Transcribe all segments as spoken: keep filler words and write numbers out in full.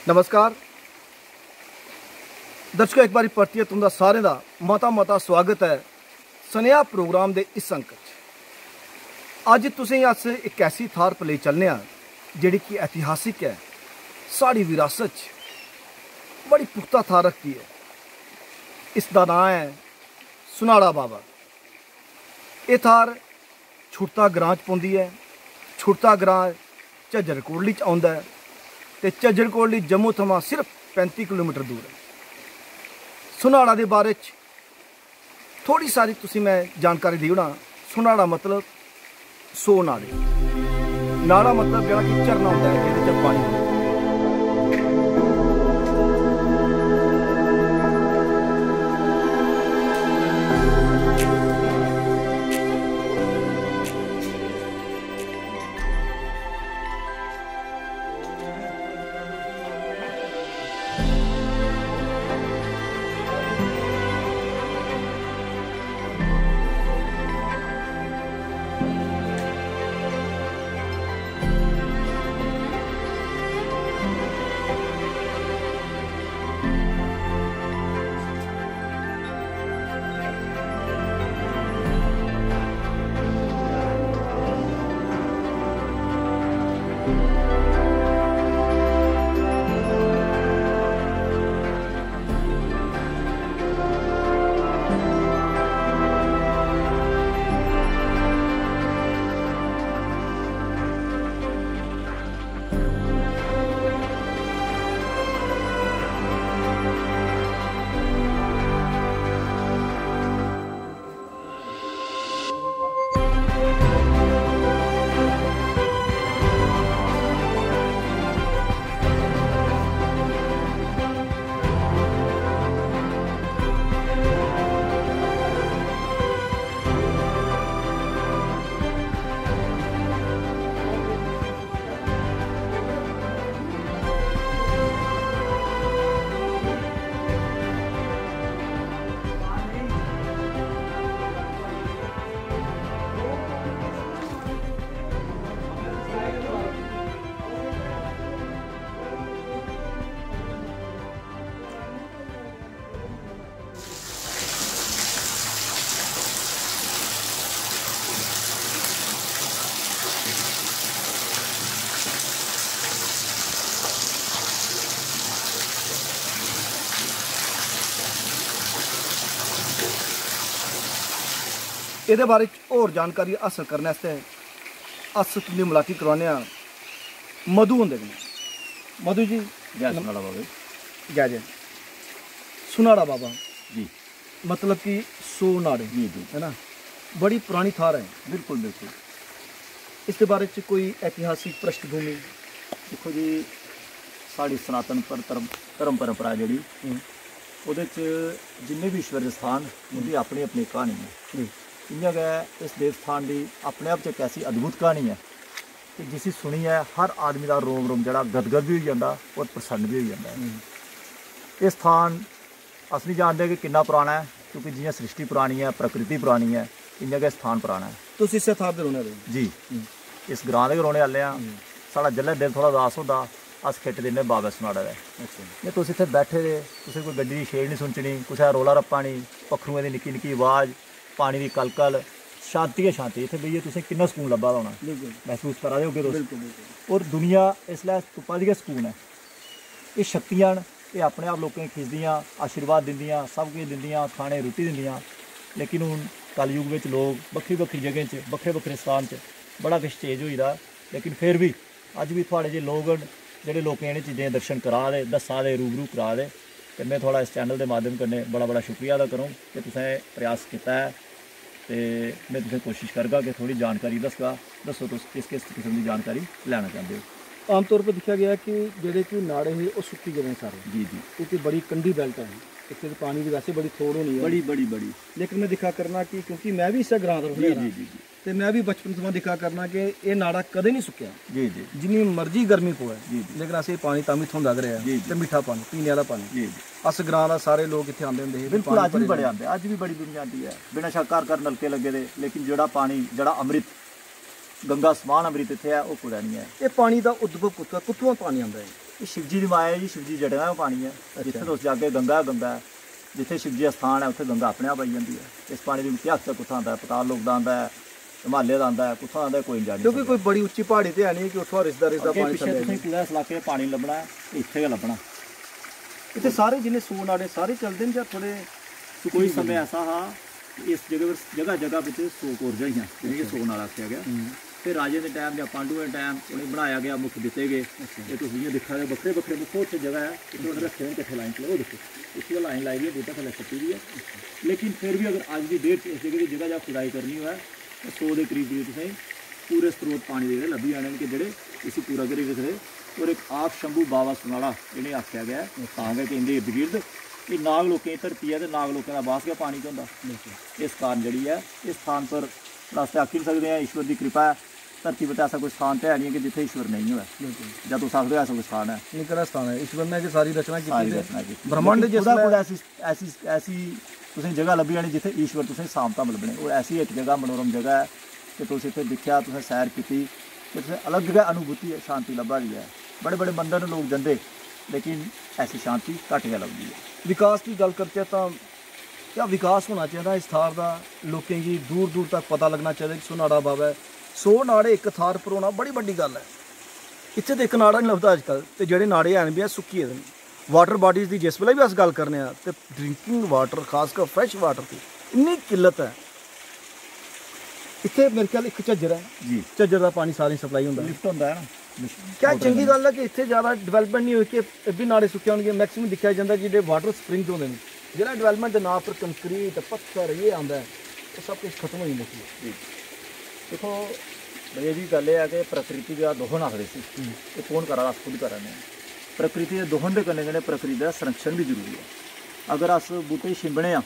नमस्कार दर्शकों, एक बारी परतियै तुं'दा सारें दा मता मता स्वागत ऐ सनेहा प्रोग्राम दे इस अंक च। अज्ज तुसेंगी अस इक ऐसी थाह्र पर लेई चलने आं जेह्ड़ी कि ऐतिहासिक ऐ, साढ़ी विरासत च बड़ी पुख्ता थाह्र रखदी ऐ। इसदा नांऽ ऐ सुनाड़ा बाबा। एह् थाह्र छुड़ता ग्रांऽ च पौंदी ऐ। छुड़ता ग्रांऽ झज्जर कोटली च औंदा ऐ ते झज्जर कोटली जम्मू थमां सिर्फ पैंती किलोमीटर दूर ऐ। सुनाड़ा दे बारे च थोड़ी सारी तुसी मैं जानकारी देई ओड़ां। सुनाड़ा मतलब सौ नाड़े। नाड़ा मतलब जेह्ड़ा कि झरना होंदा ऐ, जेह्दे च पानी होंदा ऐ। एह्दे बारे च होर जानकारी हासल करने आस्तै अस तुं'दी मलाटी करवाने आं मधु हुंदे कन्नै। मधु जी, जै नम- सुनाड़ा बाबा जी। जै जै। सुनाड़ा बाबा। जी। मतलब कि सौ नाड़े, जी, जी। है ना, बड़ी पुरानी थाह्र ऐ। बिल्कुल, बिल्कुल। इसदे बारे च कोई ऐतिहासिक पृष्ठभूमि? दिक्खो जी, साढ़ी सनातन पर धर्म, धर्म परंपरा जेह्ड़ी, हम्म। ओह्दे च जिन्ने बी ईश्वर दे स्थान, उं'दी अपनी अपनी क्हानी ऐ। जी। इ'यां गै इस देव स्थान दी अपने आप च इक ऐसी अद्भुत क्हानी ऐ कि जिसी सुनियै हर आदमी दा रोम रोम जेह्ड़ा गदगद बी होई जंदा और प्रसन्न बी होई जंदा ऐ। हम्म। एह् स्थान अस निं जानदे कि किन्ना पराना ऐ, क्योंकि जि'यां सृष्टि परानी ऐ, प्रकृति परानी ऐ, इ'यां गै स्थान पराना ऐ। तुस इस्सै थाह्र दे रौह्ने आह्ले ओ? जी, हम्म। इस ग्रांऽ दे गै रौह्ने आह्ले आं। हम्म। साढ़ा जेल्लै दिल थोह्ड़ा उदास होंदा, अस खिट्ट दिन्ने बाबै सनाड़ा दे। अच्छा। जे तुस इत्थै बैठे दे, तुसें कोई गड्डी दी छेड़ निं सुनचनी, कुसै दा रौला रप्पा निं, पक्खरुएं दी निक्की निक्की अवाज, पानी दी कलकल, शांति गै शांति। इत्थै बेहियै तुसें किन्ना सकून लब्भा दा होना, बिल्कुल। मसूस करा दे होगे तुस। बिल्कुल, बिल्कुल। और दुनिया इसलै तुप्पा दी गै सकून ऐ। एह् शक्तियां न, एह् अपने आप लोकें गी खिचदियां, आशीर्वाद दिंदियां, सब किश दिंदियां, खाने गी रुट्टी दिंदियां। लेकिन हून कलयुग बिच लोक बक्खरी बक्खरी जगहें च, बक्खरे बक्खरे स्थान च बड़ा किश चेंज होई दा। लेकिन फिर बी अज्ज बी थुआढ़े जे लोक न, जेह्ड़े लोकें इ'नें चीजें दे दर्शन करा दे, दस्सा दे, रूबरू करा दे, ते में थुआढ़ा इस चैनल दे माध्यम कन्नै बड़ा बड़ा शुक्रिया अदा करङ कि तुसें प्रयास कीता ऐ। ते में तुसें कोशिश करगा कि थोह्ड़ी जानकारी दस्सगा। दस्सो, तुस किस किस किस्म दी जानकारी लैना चांह्दे ओ? आमतौर पर दिक्खेआ गेआ कि जेह्ड़े कि नाड़े हे, ओह् सुक्की गेदे न सारे। जी, जी। क्योंकि बड़ी कंढी belt ऐ, इत्थै ते पानी दी वैसे बड़ी थोड़ होनी ऐ। बड़ी, बड़ी, बड़ी। लेकिन में दिक्खा करना कि, क्योंकि में बी इस्सै ग्रांऽ दा रौह्ने जी, आह्ला, जी, जी, जी। ते में बी बचपन थमां दिक्खा करना कि एह् नाड़ा कदें निं सुक्केआ। जी, जी। जिन्नी मर्जी गर्मी पवै, जी, जी। लेकिन असें पानी तां बी थ्होंदा गै रेहा। जी, जी। ते मिट्ठा पानी, पीने आह्ला पानी। जी, जी। अस ग्रांऽ दा सारे लोक इत्थै आंदे होंदे हे, बिल्कुल, पानी अज्ज बी भरी बड़े लैंदे। आंदे, अज्ज बी बड़ी दुनिया आंदी ऐ। बिना शक्क घर घर नलके लग्गे दे, लेकिन जेह्ड़ा पानी, जेह्ड़ा अमृत, गंगा समान अमृत इत्थै ऐ, ओह् कुतै निं ऐ। एह् पानी दा उद्भव कुत्थुआं, कुत्थुआं पानी आंदा ऐ? एह् शिवजी दी माया ऐ जी, शिवजी जटें दा पानी ऐ। जित्थै तुस जागे, गंगा गै गंगा ऐ। जित्थै शिवजी दा स्थान ऐ, उत्थै गंगा अपने आप आई जंदी ऐ। इस पानी दी मिट्टी हत्थ तक कुत्थां आंदा ऐ? पताल लोक दा आंदा ऐ, हिमालय दा आंदा ऐ, कुत्थां आंदा ऐ, कोई जानी क्योंकि सकदा। कोई बड़ी उच्ची प्हाड़ी ते है नहीं कि उत्थुआं रिसदा रिसदा अग्गें पानी पिच्छें थल्ले तुसें कुतै इस इलाके च पानी लब्भना ऐ, इत्थै गै लब्भना। इत्थै सारे जिन्ने सौ नाड़े सारे चलदे न जां थोड़े कोई समय ऐसा हा कि इस जगह पर, जगह जगह बिच सौ कोरजां हियां, जि'नेंगी सौ नाला आखेआ गेआ। हम्म। फिर राजें दे टैम जां पांडुएं दे टैम उ'नेंगी बनाया गेआ, मुख दित्ते गे। अच्छा। ते तुस जि'यां दिक्खा दे ओ, बक्खरे बक्खरे, दिक्खो, उत्थै जगह ऐ, उत्थै उ'नें रक्खे दे न किट्ठे लाइन च, ओह् दिक्खो, इसी गै लाइन लाई दी ऐ, बूह्टे थल्लै सट्टी दी ऐ। लेकिन फिर बी अगर अज्ज दी डेट च इस जगह दी जगह जां खुदाई करनी होऐ, ते सौ दे करीब करीब तुसेंगी पूरे स्रोत पानी दे जेह्ड़े लब्भी जाने न, कि जेह्ड़े इसी पूरा करी रखदे। और इक आप शंभू बाबा सुनाड़ा जि'नेंगी आखेआ गेआ ऐ, तां गै कि इं'दे इर्द गिर्द एह् नाग लोकें दी धरती ऐ, ते नाग लोकें दा बास गै पानी च होंदा। बिल्कुल। इस कारण जेह्ड़ी ऐ, इस स्थान पर अस ते आक्खी निं सकदे आं, ईश्वर दी कृपा ऐ। धरती पर ते ऐसा कोई स्थान ते है निं ऐ कि जित्थै ईश्वर नेईं होऐ। बिल्कुल। जां तुस आखदे ओ ऐसा कोई स्थान ऐ? निक्का हारा स्थान ऐ, ईश्वर ने गै सारी रचना कीती सारी ते रचना कीती। ब्रह्मांड लेकिन कुतै जिसलै कुतै ऐसी, ऐसी, ऐसी तुसें जगह लब्भी जानी जित्थै ईश्वर तुसें सामताम लब्भने। और ऐसी इक जगह, मनोरम जगह ऐ कि तुस इत्थै दिक्खेआ, तुसें सैर कीती, ते तुसें अलग गै अनुभूति, शांति लब्भा दी ऐ। बड़े बड़े मंदर न, लोक जंदे, लेकिन ऐसी शांति घट्ट गै लभदी ऐ। विकास दी गल्ल करचै तां क्या विकास होना चाहिदा इस थाह्र दा? लोकें गी दूर दूर तक पता लग्गना चाहिदा कि सौ नाड़ा बाबा ऐ। सौ नाड़े इक थाह्र पर होना बड़ी बड्डी गल्ल ऐ। इत्थै ते इक नाड़ा निं लभदा अजकल, ते जेह्ड़े नाड़े हैन बी हैन, सुक्की गेदे न। वाटर बाडीज दी जिस बेल्लै बी अस गल्ल करने आं, ते ड्रिंकिंग वाटर, खासकर फ्रैश वाटर दी इन्नी किल्लत ऐ। इत्थै मेरे ख्याल इक झज्जर ऐ, जी। झज्जर दा पानी सारें गी सप्लाई होंदा ऐ। लिफ्ट होंदा ऐ ना, लिफ्ट। क्या मोटर चंगी कन्नै। गल्ल ऐ कि इत्थै ज्यादा डिवैलपमेंट नहीं होई कि एह् बी नाड़े सुक्के होनगे? मैक्सिमम दिक्खेआ जंदा कि जेह्ड़े वाटर स्प्रिंग्स होंदे न, जेह्ड़ा डिवैलपमेंट दे नांऽ पर कंक्रीट, पत्थर, एह् आंदा ऐ, ओह् सब किश खत्म होई जंदा। जी। दिक्खो भैया जी, गल्ल एह् ऐ कि प्रकृति दा दोहन आखदे इसी। हम्म। एह् कौन करा दा? अस खुद करा ने आं। प्रकृति दे दोहन दे कन्नै कन्नै प्रकृति दा संरक्षण बी जरूरी ऐ। अगर अस बूह्टे छिंबने आं,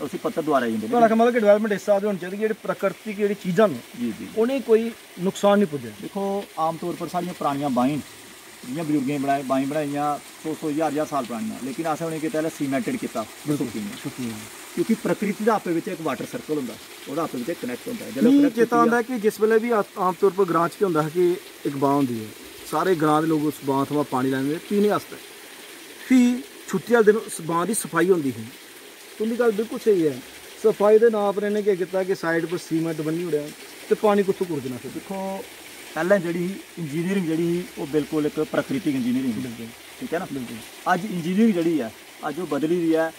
उसी पत्तर दोबारा जंदे। थुआढ़ा आखने दा मतलब कि डिवैलपमेंट इस स्हाब दी होनी चाहिदी कि जेह्ड़ी प्राकृतिक जेह्ड़ी चीजां न, जी, जी। उ'नेंगी कोई नुकसान निं पुज्जे। दिक्खो, आमतौर पर साढ़ियां परानियां बाहीं न, जि'यां बजुर्गें बनाए, बाहीं बनाई दियां सौ सौ, ज्हार ज्हार साल परानियां, लेकिन असें उ'नेंगी कीता, सीमेंटेड कीता, बिल्कुल, सुक्की गेइयां। सुक्की गेइयां। क्योंकि प्रकृति दा आपे बिच इक वाटर सर्कल होंदा, ओह्दा आपे बिच कनैक्ट होंदा। जेल्लै मिगी कनैक्ट चेता कीता आंदा ऐ कि जिस बेल्लै बी आ-, आमतौर पर ग्रां च केह् होंदा हा कि इक बांऽ होंदी ऐ, सारे ग्रां दे लोक उस बांऽ थमां पानी लैंदे हे पीने आस्तै। फ्ही छुट्टी आह्ले दिन उस बांऽ दी सफाई होंदी ही। तुं'दी गल्ल बिल्कुल स्हेई ऐ। सफाई दे नांऽ पर इ'नें केह् कीता कि साइड पर सीमेंट ब'न्नी ओड़ेआ ते पानी कुत्थूं कुड़कना फिर? दिक्खो, पैह्लें जेह्ड़ी ही इंजीनियरिंग, जेह्ड़ी ही, ओह् बिल्कुल इक प्राकृतिक इंजीनियरिंग ही। बिल्कुल। ठीक ऐ ना? बिल्कुल। अज्ज इंजीनियरिंग जेह्ड़ी ऐ, अज्ज ओह् बदली दी ऐ।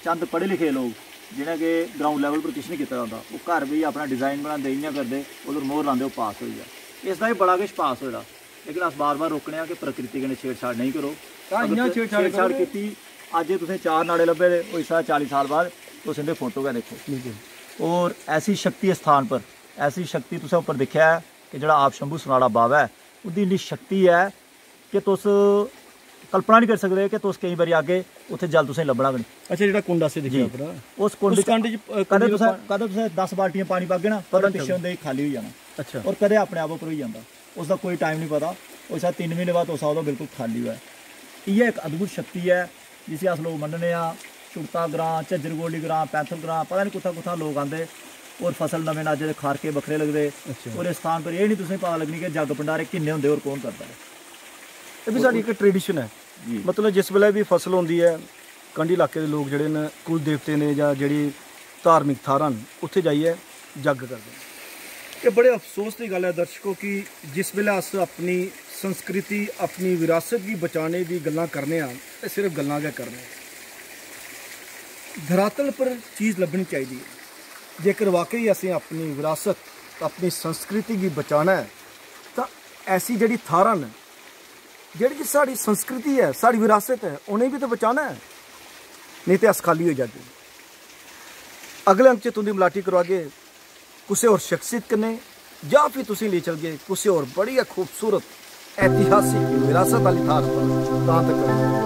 चंद पढ़े लिखे लोक, जि'नें कि ग्राउंड लेवल पर किश निं कीते दा होंदा, ओह् घर बेहियै अपना डिजाइन बनांदे, इ'यां करदे, उद्धर मोहर लांदे, ओह् पास होई गेआ। इसदा बी बड़ा किश पास होए दा। लेकिन अस बार बार रोकने आं कि प्रकृति कन्नै छेड़छाड़ नेईं करो। तां अगर इ'यां तुसें छेड़छाड़ छेड़छाड़ करोगे? कीती, अज्ज तुसें चार नाड़े लब्भे दे, होई सकदा चाली साल बाद तुस इं'दे फोटो गै दिक्खो। बिल्कुल। और ऐसी शक्ति स्थान पर, ऐसी शक्ति तुसें उप्पर दिक्खेआ ऐ कि जेह्ड़ा आप शंभू सनाड़ा बाबा ऐ, उं'दी इन्नी शक्ति ऐ कि तुस कल्पना निं करी सकदे कि तुस केईं बारी आगे, उत्थै जल तुसें लब्भना गै निं। अच्छा, जेह्ड़ा कुंड असें दिक्खेआ जी। उप्पर। उस कुंड उस च कुंड च, अ, कदें कुंड च तुसें, पा- कदें तुसें दस बाल्टियां पानी पागे ना, पता पता निं पिच्छें चलदा। होंदे ही खाली होई जाना। अच्छा। और कदें अपने आप उप्पर होई जंदा। उसदा कोई टाइम निं पता, होई सकदा तिन्न म्हीने बाद तुस आओ तो बिल्कुल खाली होऐ। इ'यै इक अद्भुत शक्ति ऐ जिसी अस लोक मन्नने आं। चुड़ता ग्रां, झज्जर कोटली ग्रां, पैंथल ग्रां, पता निं कुत्थां कुत्थां लोक आंदे और फसल नमें नाजे दे खारके बक्खरे लगदे। अच्छा। और इस स्थान पर एह् निं तुसें पता लग्गनी कि जग भंडारे किन्ने होंदे और कौन करदा ऐ। एह् बी साढ़ी इक ट्रेडिशन ऐ। जी। मतलब जिस बेल्लै बी फसल होंदी ऐ, कंढी इलाके दे लोक जेह्ड़े न, कुल देवते ने जां जेह्ड़ी धार्मिक थाह्रां न, उत्थै जाइयै जग करदे न। एह् बड़े अफसोस दी गल्ल ऐ दर्शको कि जिस बेल्लै अस अपनी संस्कृति, अपनी विरासत गी बचाने दी गल्लां करने आं, ते सिर्फ गल्लां गै करने आं। धरातल पर चीज लब्भनी चाहिदी ऐ। जेकर वाकई असें अपनी विरासत, अपनी संस्कृति गी बचाना ऐ, तां ऐसी जेह्ड़ी थाह्रां न, जेह्ड़ी कि साढ़ी संस्कृति ऐ, साढ़ी विरासत ऐ, उ'नेंगी बी ते बचाना ऐ, नेईं ते अस खाल्ली होई जागे। अगले अंक च तुं'दी मलाटी करोआगे कुसै होर शख्सियत कन्नै, जां फ्ही तुसेंगी लेई चलगे कुसै होर बड़ी गै खूबसूरत ऐतिहासिक विरासत आह्ली थाह्र पर। तां तक